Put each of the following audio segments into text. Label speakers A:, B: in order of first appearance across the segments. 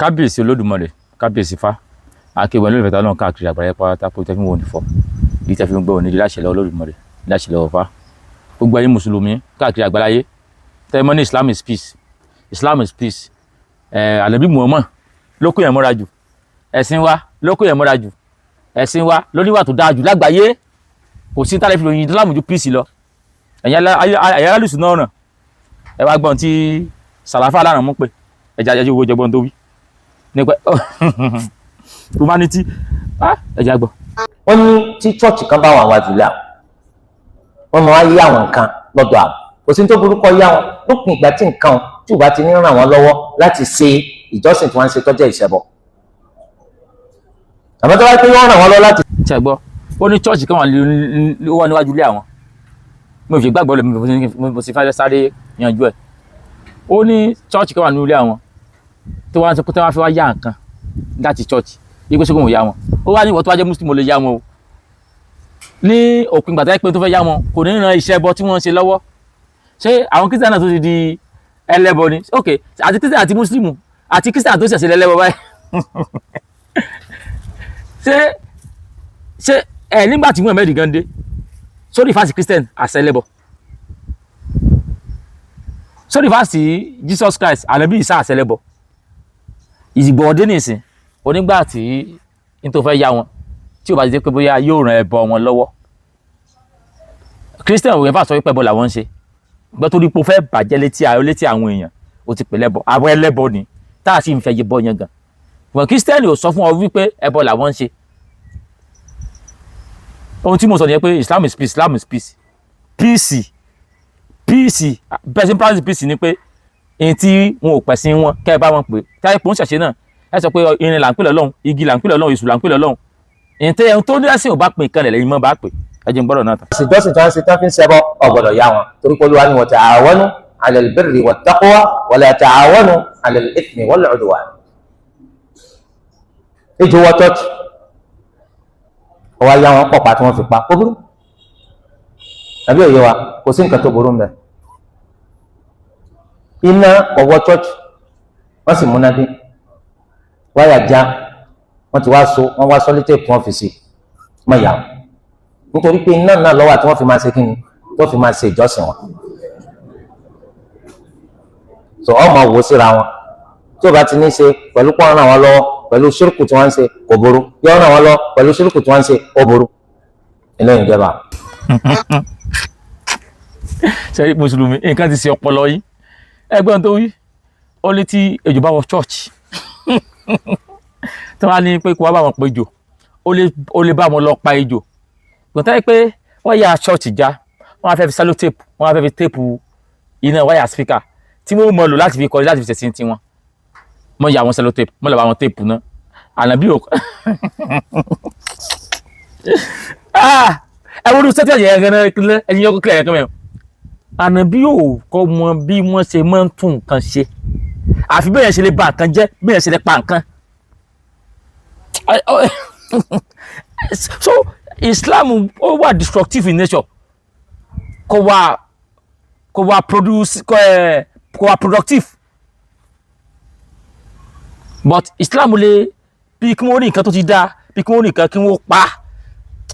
A: Kábíyèsí Olódùmarè, kábíyèsí Ifá, akéwà lórí ìfẹ́ta náà káàkiri àgbáyé pátá pé tẹ́fí wọn ò ní fọ́ bí tẹ́fí ń gbọ́ òní láṣẹ lọ́wọ́ Olódùmarè, láṣẹ lọ́wọ́ Ifá. Gbogbo ẹ̀yin mùsùlùmí káàkiri àgbáláyé tẹ́mọ́ ní Islam is peace, Islam is peace. Ànábì Muhammad ló kó yẹn mọ́ra jù, ẹ̀sìn wa ló kó yẹn mọ́ra jù, ẹ̀sìn wa ló níwà tó dáa jù lágbàáyé. Kò sí tálẹ́ fi ròyìn Islam ju peace lọ. Ẹ̀yin alùsùn náà ràn ẹ wá gbọ́n tí Sàràfà aláràn mú pé ẹja ajá owó jẹgbọ́n tó wí nípa humanity, ẹja gbọ́.
B: Wọ́n ní tí chọ́ọ̀chì kan bá wà wájú lé àwọn, wọ́n máa yí àwọn nǹkan lọ́dọ̀ àwọn. Kò sí tó burúkọ yá wọn lópin ìgbà tí nǹkan tí ò bá ti ní ràn wọ́n lọ́wọ́ láti ṣe ìjọsìn tí wọ́n ń ṣe tọ́jú ìṣẹbọ. Àmọ́ tó bá pé wọ́n ràn wọ́n lọ́wọ́ láti.
A: Ṣe gbọ́, ó ní chọ́ọ̀chì kan wà níwájú ilé àwọn. Mo fi gbàgbọ́ lè mo sì fẹ́ sáré yanjú ẹ̀. Ó ní chọ́ọ̀chì kan wà ní ilé àwọn tó wá ń sọ pé tí wọ́n fi wá yá nǹkan láti chọ́ọ̀chì yìí pé sókòwò yá wọn. Ó wá ní ìwọ tó wá jẹ́ muslim, ò lè yá wọn o, ní òpin gbàtà pé tó fẹ́ yá wọn kò ní ran iṣẹ́ ẹbọ tí wọ́n ń ṣe lọ́wọ́. Ṣé àwọn Christian náà tó ti di ẹlẹ́bọ ni? Ok, àti Christian àti muslim àti Christian tó ṣẹ̀ṣẹ̀ lẹ́lẹ́bọ báyìí. Ṣé ẹ nígbà tí Muhammed gan dé sórí fásitì Christian àṣẹ ẹlẹ́bọ, sórí fásitì Jesus Christ, ànábì Ìsá, àṣẹ ẹlẹ́bọ, ìdìbò ọdẹ nìsín onígbà tí n tó fẹ́ yá wọn tí ò bá ti jẹ́ pé bóyá yóò ràn ẹbọ wọn lọ́wọ́. Christian òwe fà sọ wípé ẹbọ làwọn ń ṣe gbọ́, torí pé ó fẹ́ bàjẹ́ létí àwọn èèyàn, ó ti pè lẹ́bọ. Àwọn ẹlẹ́bọ ni tá a sì ń fẹ́ yẹ bọ́ yẹn gan wọn. Christian ò sọ fún ọ wípé ẹbọ làwọn ń ṣe. Ohun tí mo sọ nìyẹn pé Islam is peace, Islam is peace, peace, peace. Best practice peace ni pé èyí tí wọn ò pẹ̀sìn wọn kẹ́ ẹ bá wọn pè táyé pò ń ṣẹ̀ṣẹ̀ náà, ẹ sọ pé irin là ń pè lọ́lọ́run, igi là ń pè lọ́lọ́run, èṣù là ń pè lọ́lọ́run. Èyí tẹ́ ẹni tó ní ẹ̀sìn ò bá pè nǹkan rẹ̀ lẹ́yìn mọ́ bá pè. Ẹ jẹ́ n gbọ́dọ̀ náà tán.
B: Ìjọsìn tí wọ́n ń ṣe tán fi ń ṣẹbọ, ò gbọ́dọ̀ yá wọn, torí pé Olúwa ni wa ta'awanu 'ala al-birri wat-taqwa wa la ta'awanu 'ala al-ithmi wal-'udwan. Ejò wọ chọ́ọ̀chì, ọwọ́ ayé àwọn pọ̀pá tí wọ́n fi pa kó burú àbí òye wa? Kò sí nǹkan tó burú mbẹ. Iná ọwọ́ chọ́ọ̀chì, wọ́n sì múná dé, wáyà já, wọ́n ti wá so, wọ́n wá sellotape, wọ́n fi sí mọ̀ yà wọ́n, nítorí pé iná náà lọ́wọ́ àti wọ́n fi máa ṣe kíni tó fi máa ṣe ìjọsìn wọn. So ọmọ wò síra wọn, tí o bá ti ní ṣe pẹ̀lú pọ́n ràn wọ́n lọ́wọ́ pẹ̀lú ṣírùkù tí wọ́n ń ṣe, kò burú. Yọ ràn wọ́n lọ́wọ́ pẹ̀lú ṣírùkù tí wọ́n ń ṣe, ó burú. Eléyìí ìjọba.
A: Ṣe mùsùlùmí, nǹkan ti ṣe ọpọlọ yín. Ẹgbẹ́ tó wí, ó ní tí ejò bá wọ church, tí wọ́n á ní pé kó wá bá wọn pe ejò, ó lè bá wọn lọ pa ejò. Gbọ̀ntá yìí pé wọ́n ya church já, wọ́n á fẹ́ fi sellotape, wọ́n á fẹ́ fi tape iná wáyà speaker tí wọ́n mọ̀ lò láti fi kọrin, láti fi ṣẹ̀sìn tiwọn. Mọ̀ ya wọn sellotape, mọ̀ lọ bá wọn tape náà. Ànábì ò ẹ wọ́n sẹ́tì ẹ̀yẹ ẹ̀yẹ ẹ̀yìn yọkọ̀ kílẹ̀ ẹ̀yẹ kẹ́mẹ́. Ànábì ò kọ́ wọn bí wọ́n ṣe máa ń tún nǹkan ṣe, àfi bẹ́ẹ̀ ṣe lè ba nǹkan jẹ́, bẹ́ẹ̀ ṣe lè pa nǹkan. So Islam ó wà destructive in nature, kò wà produce, kò wà productive. But Islam lè bí kí wọ́n rí nǹkan tó ti dáa, bí kí wọ́n rí nǹkan kí wọ́n pa.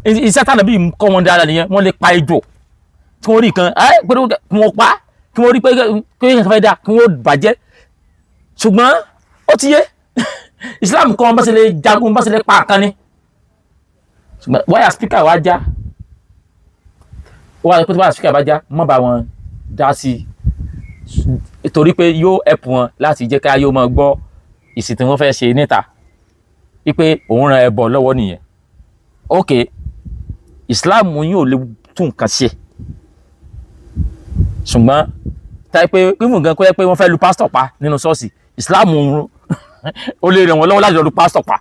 A: Iṣẹ́ tánà bí kọ́ wọn dáadáa nìyẹn. Wọ́n lè pa ejò kí wọ́n rí nǹkan ẹ pé kí wọ́n pa, kí wọ́n rí pé nǹkan fẹ́ dáa kí wọ́n bàjẹ́. Ṣùgbọ́n ó ti yé Islam kọ́ wọn bá ṣe lè jagun, bá ṣe lè pa nǹkan ni. Ṣùgbọ́n wáyà speaker wá já, wáyà pé wáyà speaker bá já, mọ́ bá wọn dá sí i, torí pé yóò help wọn láti jẹ́ ká yóò máa gbọ́ ìsìn tí wọ́n fẹ́ ṣe níta, wípé òun ran ẹbọ lọ́wọ́ nìyẹn. Ok, Islam yóò lè tún nǹkan ṣe, ṣùgbọ́n táyé pé even gan kó yẹ pé wọ́n fẹ́ lu pásítọ̀ pa nínú ṣọ́ọ̀ṣì, Islam ó lè ràn wọ́n lọ́wọ́ láti lọ lu pásítọ̀ pa.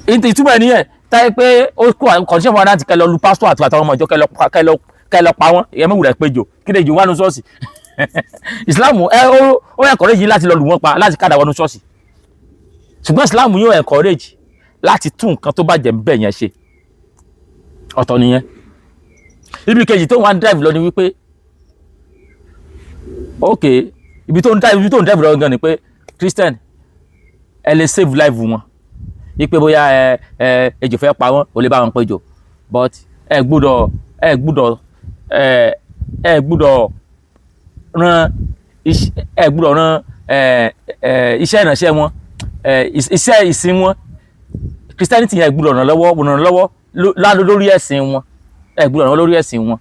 A: Ìtumọ̀ ẹ̀ nìyẹn. Táyé pé ó kó kọ̀ọ̀ṣẹ́ fún wa láti kẹ́ lọ lu pásítọ̀ àti àtàwọn ọmọ ìjọ, kẹ́ lọ pa wọ́n. Ìyẹn mọ̀wùrẹ̀ péjọ kí lè jù wá nínú ṣọ́ọ̀ṣì. Islam ẹ ó encourage yín láti lọ lù wọ́n pa, láti kádà wọnú ṣọ́ọ̀ṣì, ṣùgbọ́n Islam yóò encourage láti tún nǹkan tó bàjẹ́ ń bẹ̀ yẹn ṣe. Ọ̀tọ̀ nìyẹn. Ibi kejì tó wọ́n drive lọ ni wípé ok, Ibi tó ń drive lọ gan ni pé Christian, ẹ lè save life wọn, ipe bóyá ẹ ẹ ejò fẹ́ pa wọ́n, ò lè bá wọn péjò, but ẹ gbúdọ̀ ran ẹ ẹ iṣẹ́ ìránṣẹ́ wọn, iṣẹ́ ìsìn wọn, Christianity yẹn, ẹ gbúdọ̀ ràn lọ́wọ́ lórí ẹ̀sìn wọn. Ẹ gbúdọ̀ ràn lọ́wọ́ lórí ẹ̀sìn wọn.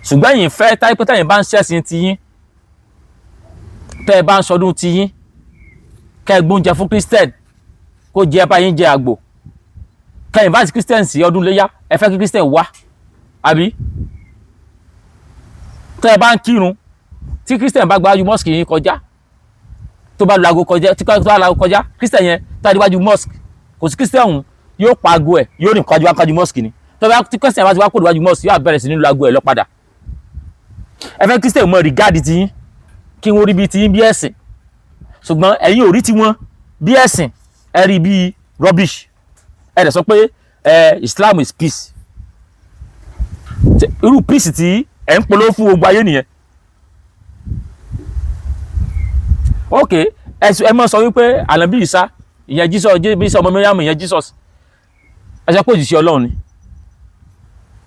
A: Ṣùgbọ́n ẹ̀yin fẹ́ táyé pé tẹ̀yin bá ń ṣẹ̀sìn tiyín, tẹ́ ẹ bá ń sọdún tiyín, kẹ́ ẹ gbóúnjẹ fún Christian kó jẹ báyìí, jẹ àgbò, kẹ́ ẹ invite Christian sí ọdún léyà, ẹ fẹ́ kí Christian wá, àbí tẹ́ ẹ bá ń kírun, tí Christian bá gbájú mosque yín kọjá, tó bá lago kọjá, tí tó bá lago kọjá, Christian yẹn tó bá déwájú mosque, kò sí Christian ọ̀hún yóò pa ago ẹ̀, yóò rìn kọjú wájú mosque ni. Tó bá tí Christian bá ti wá kó déwájú mosque, yóò bẹ̀rẹ̀ sí ní lago ẹ̀ lọ padà. Ẹ fẹ́ Christian mọ regard tiyín, kí wọ́n rí bí tiyín bí ẹ̀sìn, ṣùgbọ́n ẹ̀yin ò rí tiwọn bí ẹ̀sìn, ẹ rí bí rubbish. Ẹ dẹ̀ sọ pé Islam is peace. Irú peace tí ẹ̀ ń polówó fún gbogbo ayé nìyẹn? Ok, ẹ mọ̀ sọ wípé Ànábì Ìsá, ìyẹn Jesus, Ìsá ọmọ Mẹ́ríàmù, ìyẹn Jesus, ẹ sọ pé òjìṣẹ́ Ọlọ́run ni.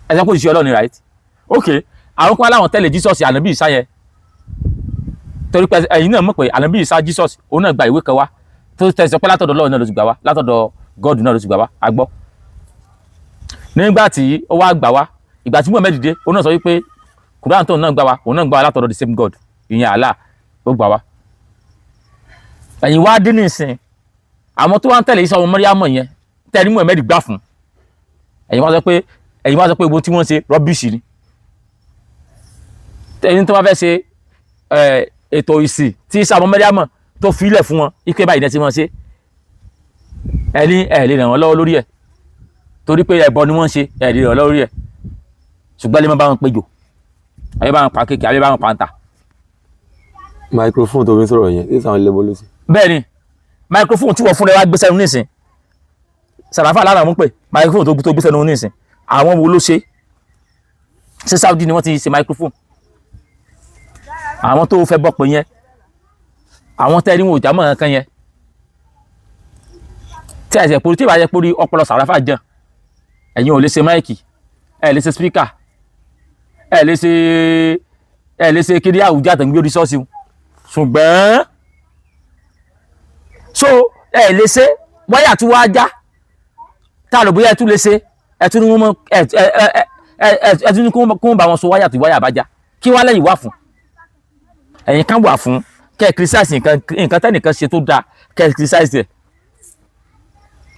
A: Ẹ sọ pé òjìṣẹ́ Ọlọ́run ni, right? Ok, àwọn kan láwọn tẹ̀lé Jesus, Ànábì Ìsá yẹn, torí pé ẹ̀yin náà mọ̀ pé Ànábì Ìsá, Jesus, òun náà gba ìwé kan wá tó tẹ̀sán pé látọ̀dọ̀ Ọlọ́run náà ló ti gbà wá, látọ̀dọ̀ God náà ló ti gbà wá. A gbọ́ nígbà tí ó wá gbà wá, ìgbà tí Muhammed dé, òun náà sọ wípé Quran tóun náà gbà wá, òun náà gbà wá látọ̀dọ̀ the same God, ìyẹn Allah, ó gbà wá. Ẹ̀yin wá dín nísìn, àwọn tó wá ń tẹ̀lé Ìsá ọmọ Màríámù yẹn, tẹ̀lé Muhammed gbà fún, ẹ̀yin wá sọ pé gbogbo tí wọ́n ṣe, rubbish ni. Ẹ̀yin tó wá fẹ́ ṣe ètò ìsìn tí Ìsá ọmọ Màríámù tó filẹ̀ fún wọn, ike báyìí ní ẹ ti wọ́n ṣe, ẹni ẹ̀ lè ràn wọ́n lọ́wọ́ lórí ẹ̀, torí pé ẹbọ ni wọ́n ń ṣe. Ẹ̀ lè ràn wọ́n lọ́wọ́ lórí ẹ̀, ṣùgbọ́n lè má bá wọn péjò, àbí bá wọn pa kéèké, àbí bá wọn pa ń ta.
C: Microphone tó fi ń sọ̀rọ̀ yẹn, sísè àwọn ilé sí.
A: Bẹ́ẹ̀ ni, microphone tí wọ́n fúnra ẹ wá gbé sẹ́nu nísìn, Sàràfà lára mú pé microphone tó gbé sẹ́nu nísìn, àwọn wo ló ṣe? Ṣé Saudi ni wọ́n ti ṣe microphone? Àwọn tó fẹ́ bọ́ pé yẹn, àwọn tẹ́rí wọn ò já mọ́ nǹkan yẹn, tí àìsàn porí, tí ìbá yẹ porí ọpọlọ Sàràfà jẹun, ẹ̀yin ò lè ṣe mic, ẹ̀ lè ṣe speaker, ẹ̀ lè ṣe kiri àwùjọ àtẹ̀gbé orí ṣọ́ọ̀ṣì, ṣùgbọ́n so ẹ lè ṣe wáyà tí wàá já tá a lò, bóyá ẹ tún lè ṣe, ẹ tún ní wọn mọ ẹ ẹ ẹ ẹ ẹ tún ní kí wọ́n bá wọn so wáyà tí wáyà bá já. Kí wá lẹ́yìn wá fún? Ẹ̀yin kan wà fún kẹ́ ẹ criticize nǹkan, nǹkan tẹ́nìkan ṣe tó dáa, kẹ́ ẹ criticize ẹ̀.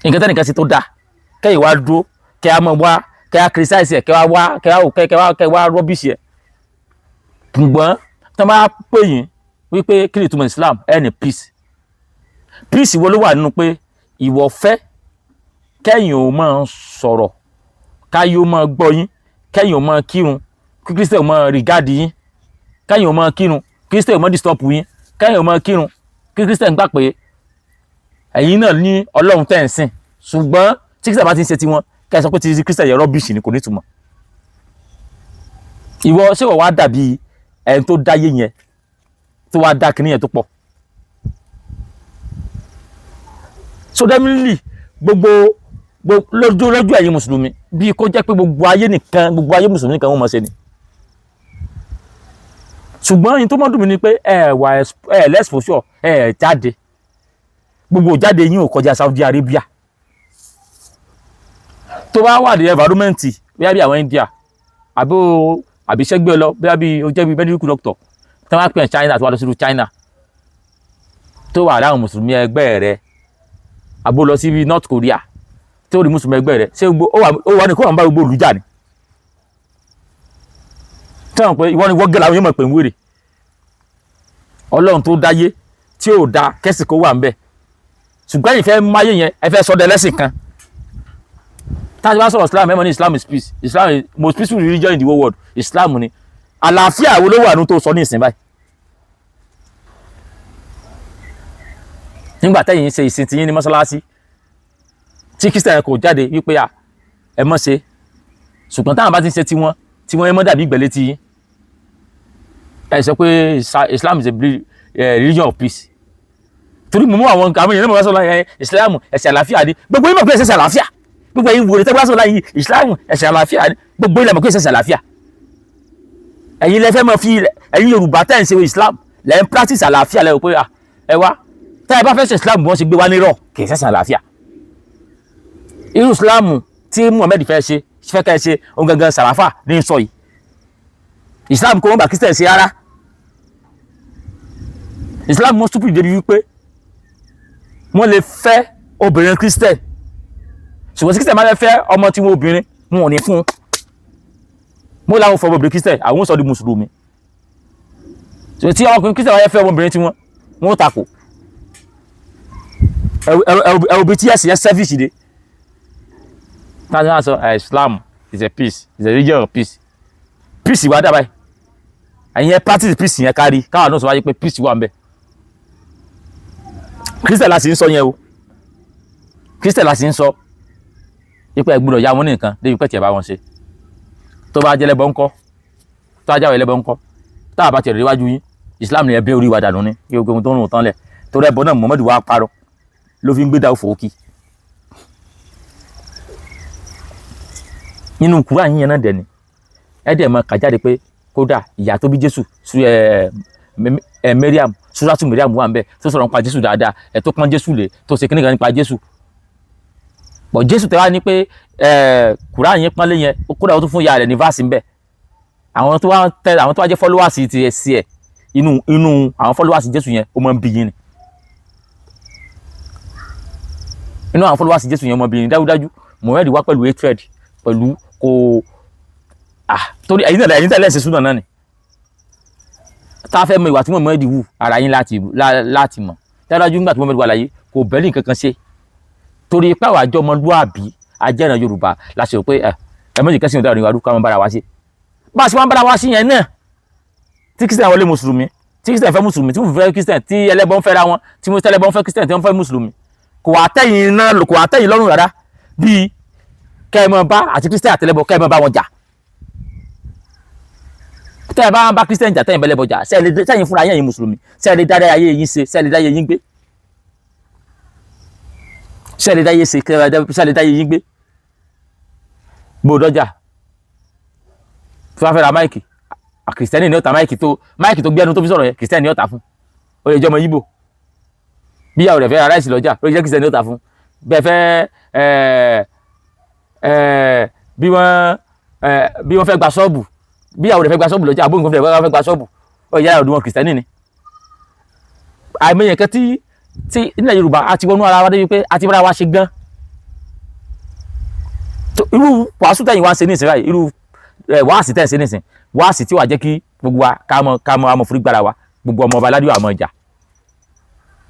A: Nǹkan tẹ́nìkan ṣe tó dáa, kẹ́ ẹ wá dúró, kẹ́ ẹ mọ̀ wá, kẹ́ ẹ criticize ẹ̀, kẹ́ ẹ wá kẹ́ ẹ wá rubbish ẹ̀. Ṣùgbọ́n tí wọ́n bá pè yín wípé kí ni ìtumọ̀ Islam, ẹ ní peace. Peace wo ló wà nínú pé ìwọ fẹ́ kẹ́yìn ò máa sọ̀rọ̀, káyé ó máa gbọ́ yín, kẹ́yìn ò máa kírun, kí Christian máa regard yín, kẹ́yìn ò máa kírun, Christian ò máa disturb yín, kẹ́yìn ò máa kírun, kí Christian gbà pé ẹ̀yin náà ní Ọlọ́run tẹ̀ ń sìn, ṣùgbọ́n tí Christian bá ti ń ṣe tiwọn, kẹ́ ẹ sọ pé ti Christian yẹn rubbish ni, kò ní ìtumọ̀? Ìwọ, ṣé ìwọ wá dàbí ẹni tó dáyé yẹn, tó wá dá kinní yẹn tó pọ̀? So definitely, gbogbo lójú ẹ̀yin mùsùlùmí, bí kó jẹ́ pé gbogbo ayé nìkan, gbogbo ayé mùsùlùmí nìkan wọ́n mọ̀ ṣe ni. Ṣùgbọ́n yìí tó mọ́ dùn mí ni pé ẹ wà ẹ lẹ́sìfòsọ̀, ẹ jáde, gbogbo jáde yín ò kọjá Saudi Arabia. Tó bá wà ní environment bóyá bí àwọn India, àbí o àbí sẹ́gbẹ́ lọ, bóyá bí o jẹ́ bí medical doctor tí wọ́n á pè ní China, tó wà lọ sí China, tó wà láwọn mùsùlùmí ẹgbẹ́ rẹ, àbó lọ sí North Korea tó rí mùsùlùmí ẹgbẹ́ rẹ, ṣé gbogbo ó wà ní kó wọn bá gbogbo olùjà ni tí wọ́n pé ìwọ ni wọ́n gẹ́ làwọn yóò mọ̀ pé ń wèrè. Ọlọ́run tó dáyé tí ò da kẹ́sì kó wà ń bẹ̀, ṣùgbọ́n ẹ̀yin fẹ́ máyé yẹn, ẹ fẹ́ sọdẹ lẹ́sìn kan. Tá a ti bá sọ̀rọ̀ Islam, ẹ mọ̀ ní Islam is peace, Islam is most peaceful religion in the whole world. Islam ni àlàáfíà wo ló wà ní tó sọ ní ìsìn báyìí, nígbà tẹ́yìn ń ṣe ìsìn tiyín ní mọ́sálásí, tí Christian kò jáde wípé à ẹ mọ̀ ṣe, ṣùgbọ́n táwọn bá ti ń ṣe tiwọn, tiwọn ẹ mọ́ dàbí ìgbẹ̀lẹ̀ tiyín? Ẹ sọ pé Islam is a religion of peace, torí mo mú àwọn èèyàn náà mo bá sọ láyé Islam ẹ̀sìn àlàáfíà ni. Gbogbo yín mọ̀ pé ẹ̀sìn àlàáfíà, gbogbo ẹ̀yin wòlé tẹ́gbà sọ láyé Islam ẹ̀sìn àlàáfíà ni, gbogbo ilẹ̀ mọ̀ pé ẹ̀sìn àlàáfíà. Ẹ̀yin lẹ fẹ́ mọ̀ fi ẹ̀yin Yorùbá tẹ́ ń ṣe Islam lẹ́ ń practice àlàáfíà lẹ́ rò pé ẹ wá tẹ́ ẹ bá fẹ́ ṣe Islam bí wọ́n ṣe gbé wá nírọ̀, kì í ṣẹ̀sìn àlàáfíà. Irú Islam tí Muhammed fẹ́ ṣe, fẹ́ kẹ́ ṣe ohun gangan, Sàràfà ní sọ yìí, Islam kò wọ́n bá Christian ṣe rárá. Islam mọ́ stupid débi wípé wọ́n lè fẹ́ obìnrin Christian, ṣùgbọ́n tí Christian máa fẹ́ fẹ́ ọmọ tí wọ́n obìnrin, wọn ò ní fún un. Mo láwọn fọ obìnrin Christian, àwọn sọ di mùsùlùmí. Ṣùgbọ́n tí ọkùnrin Christian máa fẹ́ ọmọbìnrin tí wọ́n takò. Ẹ̀rù bí tí ẹ̀sìn yẹn selfish dé. Táwọn náà sọ Islam is a peace, is a religion of peace. Peace wà dábàá, ẹ̀yin ẹ practice peace yẹn kárí, káwọn náà sọ wáyé pé peace wà ń bẹ. Christian la sì ń sọ yẹn o, Christian la sì ń sọ ipa ẹ gbọ́dọ̀ ya wọn ní nǹkan débi pẹ́ tiẹ̀ bá wọn ṣe. Tó bá jẹ́ ẹlẹ́bọ ńkọ́? Tó bá jáwé ẹlẹ́bọ ńkọ́? Tá a bá tiẹ̀ rí wájú yín, Islam ni ẹ bẹ́ orí wa dànù ní kí gbogbo ohun tó ń rùn tán lẹ̀, torí ẹbọ náà Muhammadu wa parọ́ ló fi ń gbé dáwọ́ fòókì nínú Kùránì yín yẹn náà. Dẹ̀ ni ẹ dẹ̀ máa kà jáde pé kódà ìyá tó bí Jésù ẹ ẹ Mariam, suratu Mariam wà ń bẹ tó sọ̀rọ̀ nípa Jésù dáadáa, ẹ tó pọ́n Jésù lé, tó ṣe kíní kan nípa Jésù bọ̀. Jésù tẹ́ wá ní pé Kùránì yẹn pọ́nlé yẹn, kódà ó tún fún ìyá rẹ̀ ní verse ń bẹ. Àwọn tó wá tẹ, àwọn tó wá jẹ́ followers ti ẹ̀ sí ẹ̀ inú àwọn followers Jésù yẹn, ó máa ń bí yín ni. Inú àwọn followers Jésù yẹn, ó máa ń bí yín ni. Dájúdájú Muhammed wá pẹ̀lú hatred, pẹ̀lú kò torí ẹ̀yin náà, ẹ̀yin tẹ̀lé ẹ̀sìn súnà náà ni tá a fẹ́ mọ ìwà tí Muhammed wù ara yín láti mọ̀ dájúdájú. Nígbà tí Muhammed wà láyé, kò bẹ́ẹ̀ ní nǹkan kan ṣe, torí pé àwọn àjọ ọmọlúàbí ajẹ́ràn Yorùbá la ṣe rò pé ẹ méjì kẹ́sìn ọ̀dọ́ ìwà dúkọ́ àwọn bára wa ṣe bá a ṣe máa ń bára wa ṣe yẹn náà, tí Christian wọlé mùsùlùmí, tí Christian fẹ́ mùsùlùmí, tí mùsùlùmí fẹ́ Christian, tí ẹlẹ́bọ ń fẹ́ra wọn, tí ẹlẹ́bọ ń fẹ́ Christian, tí wọ́n fẹ́ mùsùlùmí, kò wá tẹ̀yìn náà, kò wá tẹ̀yìn lọ́rùn rárá bíi kẹ́ ẹ mọ bá àti Christian àtẹlẹ́bọ, kẹ́ ẹ mọ bá wọn jà. Tẹ́ ẹ bá ń bá Christian jà, tẹ́yìn bẹ́lẹ́bọ jà, sẹ́yìn fúnra yẹn mùsùlùmí, sẹ́yìn lè dáadáa ayé yín ṣe, sẹ́yìn lè dáyé yín gbé, sẹ́yìn lè dáyé ṣe, sẹ́yìn lè dáyé yín gbé. Gbòdọ́jà tí wọ́n fẹ́ ra mic, Christian ní ọ̀tá mic tó, mic tó gbé ẹnu tó fi sọ̀rọ̀ yẹn, Christian ní ọ̀tá fún. Ó lè jẹ́ ọmọ Yíbò. Bí ìyàwó rẹ̀ fẹ́ ra rice lọ́jà, ó lè jẹ́ Christian ní ọ̀tá fún. Bẹ́ẹ̀ fẹ́ bí wọ́n fẹ́ gba ṣọ́ọ̀bù, bí ìyàwó rẹ̀ fẹ́ gba ṣọ́ọ̀bù lọ́jà, àbó nǹkan fẹ́ gba ṣọ́ọ̀bù, ó yára ọdún wọn, Christian ni. Àìmọye nǹkan tí nílẹ̀ Yorùbá a ti wọnú ara wa débi pé a ti bára wa ṣe gan. Irú wàásù tẹ̀yìn wá ń ṣe ní ìsìn báyìí, irú wáàsí tẹ̀ ń ṣe ní ìsìn, wáàsí tí wàá jẹ́ kí gbogbo wa ká mọ àmọ̀ forí gbára wa, gbogbo ọmọ ọba aládùn àmọ́ ìjà.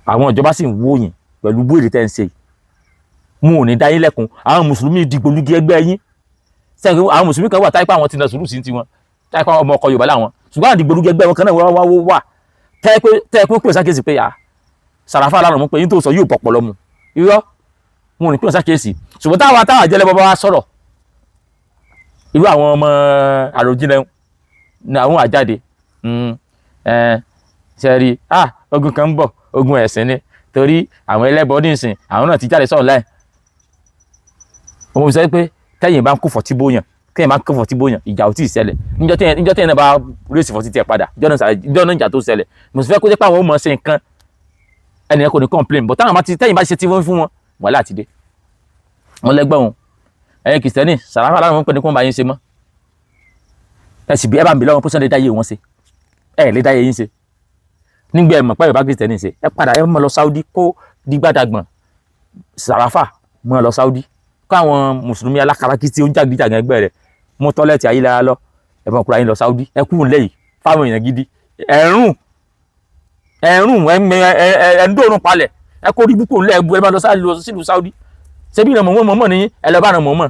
A: Àwọn ìjọba sì ń wó yìn pẹ̀lú bóyè tẹ̀ ń ṣe yìí, mo ò ní dá yín lẹ́kun. Àwọn mùsùlùmí dìgbòlugi ẹgbẹ́ yín sẹ́yìn, àwọn mùsùlùmí kan wà táyé pé àwọn ti nà sùúrù sí tiwọn, táyé pé ọmọ ọkọ Yorùbá làwọn, ṣùgbọ́n àwọn dìgbòlugi ẹgbẹ́ wọn kan náà wọ́n wá wà tẹ́ pé pè sákèsì pé à Sàràfà lánàá mú pé yín tó sọ yóò pọ̀pọ̀ lọ́mu irọ́, wọn ò ní pè sákèsì. Ṣùgbọ́n táwa jẹ́lẹ̀ bọ́ bá wa sọ̀rọ̀, irú àwọn ọmọ àròjinlẹ̀ ní àwọn àjáde ṣe rí ogun kan ń bọ̀, ogun ẹ̀sìn ni, torí àwọn ẹlẹ́bọ nísìn àwọn náà ti jáde sọ̀rọ̀ láì ọmọ mi sọ pé tẹ́yìn bá ń kó fọ̀tí bóyàn, tẹ́yìn bá ń kó fọ̀tí bóyàn, ìjà ò tí ì ṣẹlẹ̀. Níjọ́ tẹ́yìn náà bá rèsì fọ̀tí tiẹ̀ padà, níjọ́ náà ìjà tó ṣẹlẹ̀. Mo sì fẹ́ kó jẹ́ pé àwọn ò mọ̀ ṣe nǹkan, ẹnìyẹn kò ní complain, but táwọn bá ti tẹ́yìn bá ṣe tí wọ́n fún wọn, wàhálà ti dé. Wọ́n lẹ́gbẹ̀ẹ́ wọn, ẹ̀yin Kìrìsìtẹ́nì, Sàràfà láwọn ń pè ní kó ń bá yín ṣe mọ́. Ẹ sì bí ẹ bá ń bì lọ́wọ́ pé sọ́n lè dáyé wọn ṣe, ẹ lè dáyé yín ṣe nígbà ẹ mọ̀ pé ẹ bá Kìrìsìtẹ́nì ṣe. Ẹ padà, ẹ mọ̀ lọ Saudi kó dìgbàdàgbọ̀n. Sàràfà mọ̀ lọ Saudi kó àwọn mùsùlùmí alákarakí tí ó ń jàgídíjàgan ẹgbẹ́ rẹ̀ mú tọ́lẹ̀tì ayélujára lọ, ẹ mọ̀ kúra yín lọ Saudi. Ẹ kúrò lẹ́yìn fáwọn èèyàn gidi. Ẹ̀rùn ẹ̀rùn ẹ̀ ń dòrùn palẹ̀, ẹ kó rí búkú ńlẹ̀ ẹ bá lọ sílùú Saudi. Ṣebí ìrànmọ́ mọ́ mọ́ ní ẹ lọ bá ràn mọ́ mọ́.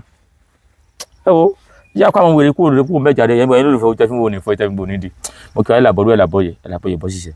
A: Ẹ wo yíyá kó àwọn wèrè kúrò kúrò mẹ́jà rẹ̀ yẹn lólùfẹ́ ojú ẹfín wo ní fọ́ ìtẹ́fín bò nídìí. Mo kí wa, ẹ̀ làbọ̀rú, ẹ̀ làbọ̀yẹ̀, ẹ̀ làbọ̀yẹ̀ bọ́ ṣiṣẹ́.